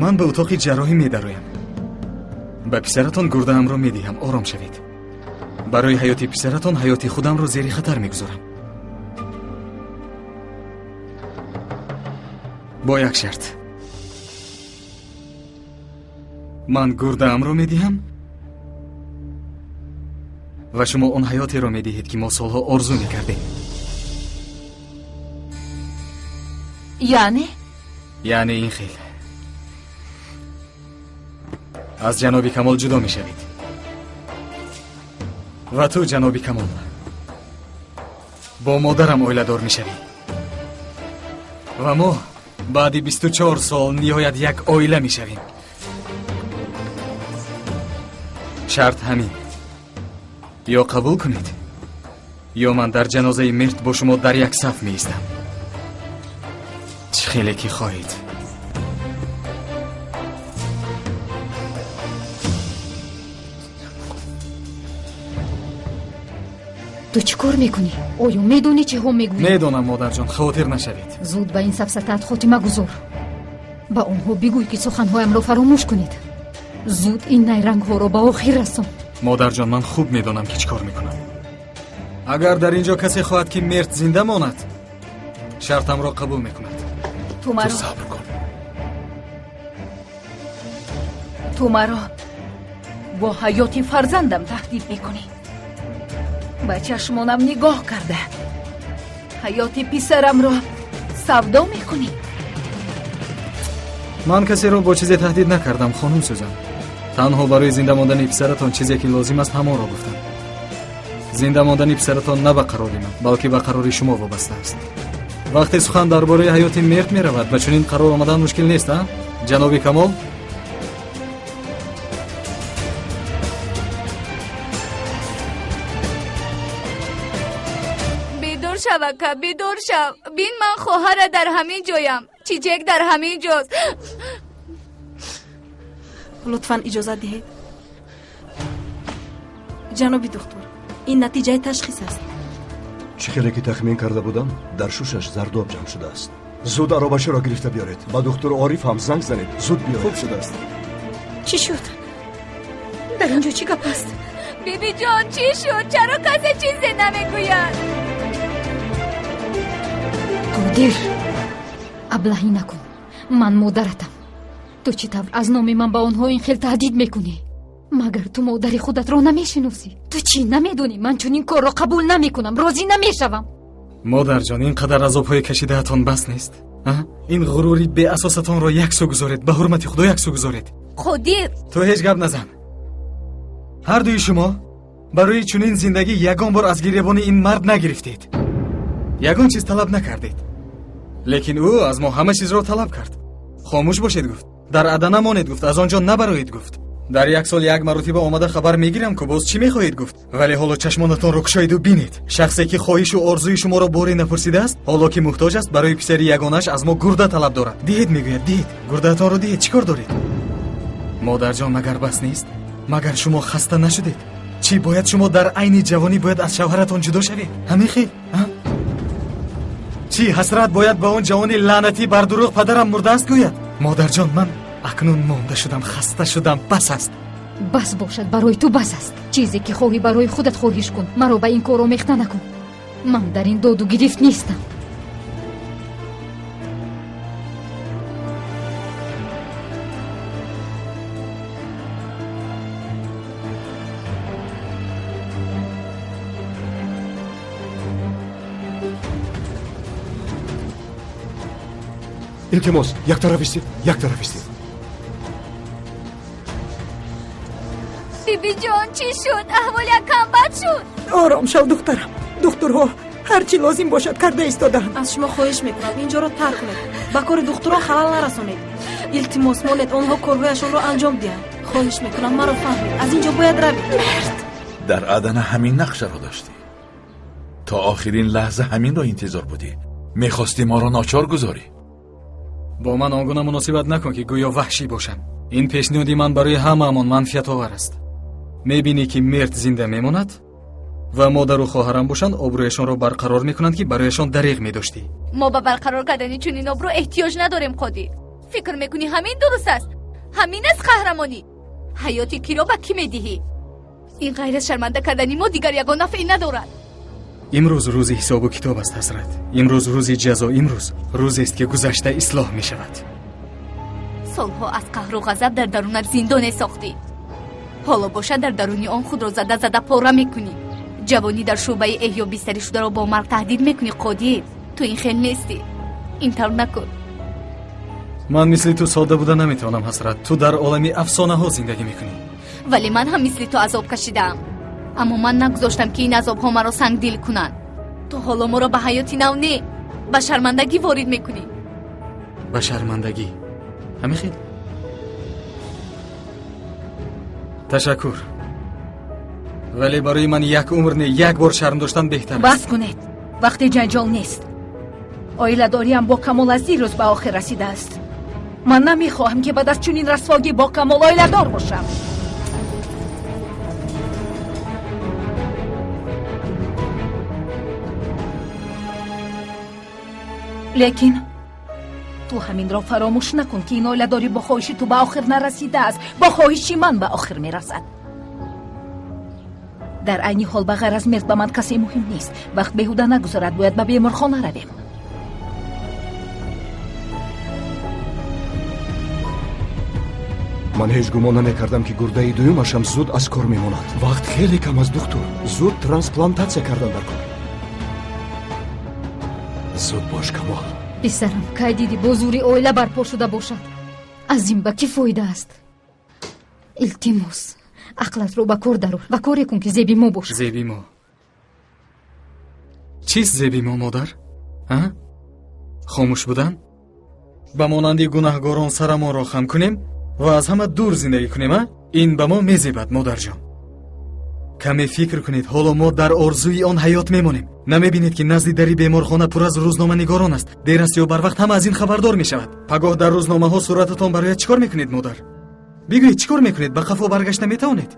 Ман ба утоқи ҷарроҳӣ медароям. Ба писаратон гурдаамро медиҳам. Ором шавед. Барои ҳаёти писаратон ҳаёти худамро зери хатар мегузорам. Бо як шарт. Ман гурдаамро медиҳам ва шумо он ҳаётеро медиҳед, ки мо солҳо орзу мекардем. Яъне? Яъне ин хел. Аз ҷаноби Камол ҷудо мешавед. Ва ту, ҷаноби Камол, бо модарам оиладор мешавӣ. Ва мо баъди 24 сол ниҳоят як оила мешавем. Шарт ҳамин. Ё қабул кунед, ё ман дар ҷанозаи Мерт бо шумо дар як саф меистам. Чӣ хеле ки хоҳед. Ту чӣ кор мекунӣ? Оё медонӣ чӣ ҳо мегӯӣ? Медонам, модарҷон, хотир нашавед. Зуд ба ин сафсатаат хотима гузор. Ба онҳо бигӯй, ки суханҳоямро фаромӯш кунед. Зуд ин найрангҳоро ба охир расон. Модарҷон, ман хуб медонам, ки чӣ кор мекунам. Агар дар ин ҷо касе хоҳад, ки Мерт зинда монад, шартамро қабул мекунад. Ту маро сабр кун. Ту маро бо ҳаёти фарзандам таҳдид мекунӣ. Ба чашмонам нигоҳ карда ҳаёти писарамро савдо мекунӣ. Ман касеро бо чизе таҳдид накардам, хонум Сӯзан. Танҳо барои зинда мондани писаратон чизе ки лозим аст, ҳамонро гуфтам. Зинда мондани писаратон на ба қарори ман, балки ба қарори шумо вобаста аст. Вақте сухан дар бораи ҳаёти Мерт меравад, ба чунин қарор омадан мушкил нест, а? Ҷаноби Камол? Бедор шав, ака, бедор шав. Бин, ман хоҳара дар ҳамин ҷоям. Чиҷек дар ҳамин ҷост. Лутфан иҷозат диҳед. Ҷаноби духтур, ин натиҷаи ташхис аст. Чӣ хеле ки тахмин карда будам, дар шушаш зардоб ҷамъ шудааст. Зуд аробаширо гирифта биёред. Ба духтур Ориф ҳам занг занед. Зуд биёред. Хуб шудааст. Чӣ шуд? Дар ин ҷо чӣ гап аст? Бибиҷон, чӣ шуд? Чаро касе чизе намегӯяд? Қодир, аблаҳӣ накун. Ман модаратам. Ту чӣ тавр аз номи ман ба онҳо ин хел таҳдид мекунӣ? Магар ту модари худатро намешиносӣ? Ту чӣ намедонӣ? Ман чунин корро қабул намекунам, розӣ намешавам. Модарҷон, ин қадар азобҳои кашидаатон бас нест? Ин ғурури беасосатонро як сӯ гузоред, ба ҳурмати Худо як сӯ гузоред. Қодир! Ту ҳеҷ гап назан. Ҳар дуи шумо барои чунин зиндагӣ ягон бор аз гиребони ин мард нагирифтед. Ягон чиз талаб накардед. Лекин ӯ аз мо ҳама чизро талаб кард. Хомӯш бошед, гуфт. Дар Адана монед, гуфт. Аз он ҷо набароед, гуфт. Дар як сол як маротиба омада хабар мегирам, ку боз чӣ мехоҳед, гуфт. Вале ҳоло чашмонатонро кушоеду бинед. Шахсе ки хоҳишу орзуи шуморо боре напурсидааст, ҳоло ки муҳтоҷ аст, барои писари ягонааш аз мо гурда талаб дорад. Диҳед, мегӯяд, диҳед. Гурдаатонро диҳед, чӣ кор доред? Модарҷон, магар бас нест? Магар шумо хаста нашудед? Чӣ бояд шумо дар айни ҷавонӣ бояд аз шавҳаратон ҷудо шавед? Ҳамин хел? Чӣ ҳасрат бояд ба он ҷавони лаънатӣ бар дурӯғ падарам мурдааст гӯяд? Модарҷон, ман акнун монда шудам, хаста шудам, бас аст. Бас бошад, барои ту бас аст. Чизе ки хоҳӣ барои худат хоҳиш кун. Маро ба ин кор омехта накун. Ман дар ин доду гирифт нестам. Илтимос, як тараф истед, як тараф истед. Бибиҷон, чӣ шуд? Аҳвол якам бад шуд. Ором шав, духтарам. Духтурҳо ҳар чӣ лозим бошад карда истодаанд. Аз шумо хоҳиш мекунам, инҷоро тарк кунед. Ба кори духтурон халал нарасонед. Илтимос монед, онҳо корҳояшонро анҷом диҳанд. Хоҳиш мекунам, маро фаҳмед. Аз инҷо бояд равед. Мерд! Дар Адана ҳамин нақшаро доштӣ. То охирин лаҳза ҳаминро интизор будӣ. Мехостӣ моро ночор гузорӣ. Бо ман он гуна муносибат накун, ки гӯё ваҳшӣ бошам. Ин пешниҳоди ман барои ҳамаамон манфиатовар аст. Мебинӣ, ки Мерт зинда мемонад ва модару хоҳарам бошанд, обрӯяшонро барқарор мекунанд, ки барояшон дариғ медоштӣ. Мо ба барқарор кардани чунин обрӯ эҳтиёҷ надорем, Қодир. Фикр мекунӣ ҳамин дуруст аст? Ҳамин аст қаҳрамонӣ? Ҳаёти киро ба кӣ медиҳӣ? Ин ғайр аз шарманда кардани мо дигар ягон нафъе надорад. Имрӯз рӯзи ҳисобу китоб аст, Ҳасрат. Имрӯз рӯзи ҷазо, имрӯз рӯзест ки гузашта ислоҳ мешавад. Солҳо аз қаҳру ғазаб дар дарунат зиндоне сохтӣ. Ҳоло бошад дар даруни он худро зада зада пора мекунӣ. Ҷавонӣ дар шӯъбаи эҳё бистарӣ шударо бо марг таҳдид мекунӣ. Қодир, ту ин хел нестӣ. Ин тавр накун. Ман мисли ту содда буда наметавонам, Ҳасрат. Ту дар олами афсонаҳо зиндагӣ мекунӣ. Вале ман ҳам мисли ту азоб кашидаам. Аммо ман нагузоштам ки ин азобҳо маро сангдил кунанд. Ту ҳоло моро ба ҳаёти нав не, ба шармандагӣ ворид мекунӣ. Ба шармандагӣ? Ҳамин хел? Ташаккур. Вале барои ман як умр не, як бор шарм доштан беҳтар аст. Бас кунед. Вақти ҷанҷол нест. Оиладориам бо Камол аз дирӯз ба охир расидааст. Ман намехоҳам ки баъд аз чунин расвогӣ бо Камол оиладор бошам. Лекин ту ҳаминро фаромӯш накун ки ин оиладорӣ бо хоҳиши ту ба охир нарасидааст, бо хоҳиши ман ба охир мерасад. Дар айни ҳол ба ғайр аз Мерд ба ман касе муҳим нест. Вақт беҳуда нагузарад, бояд ба беморхона равем. Ман ҳеҷ гумон намекардам ки гурдаи дуюмашам зуд аз кор мемонад. Вақт хеле кам аст, духтур. Зуд трансплантатсия кардан дар кор. Зуд бош, Камол. Писарам, кай дидӣ бо зӯри оила барпо шуда бошад? Аз ин ба кӣ фоида аст? Илтимос, ақлатро ба кор дарор ва коре кун ки зеби мо бошад. Зеби мо? Чист зеби мо, модар? Хомӯш будан? Ба монанди гунаҳгорон сарамонро хам кунем ва аз ҳама дур зиндагӣ кунем, а? Ин ба мо мезебад, модарҷон. Каме фикр кунед, ҳоло мо дар орзуи он ҳаёт мемонем. Намебинед ки назди дари беморхона пур аз рӯзноманигорон аст? Дер аст ё барвақт ҳама аз ин хабардор мешавад. Пагоҳ дар рӯзномаҳо сурататон барояд. Чӣ кор мекунед, модар? Бигӯед, чӣ кор мекунед? Ба қафо баргашта метавонед?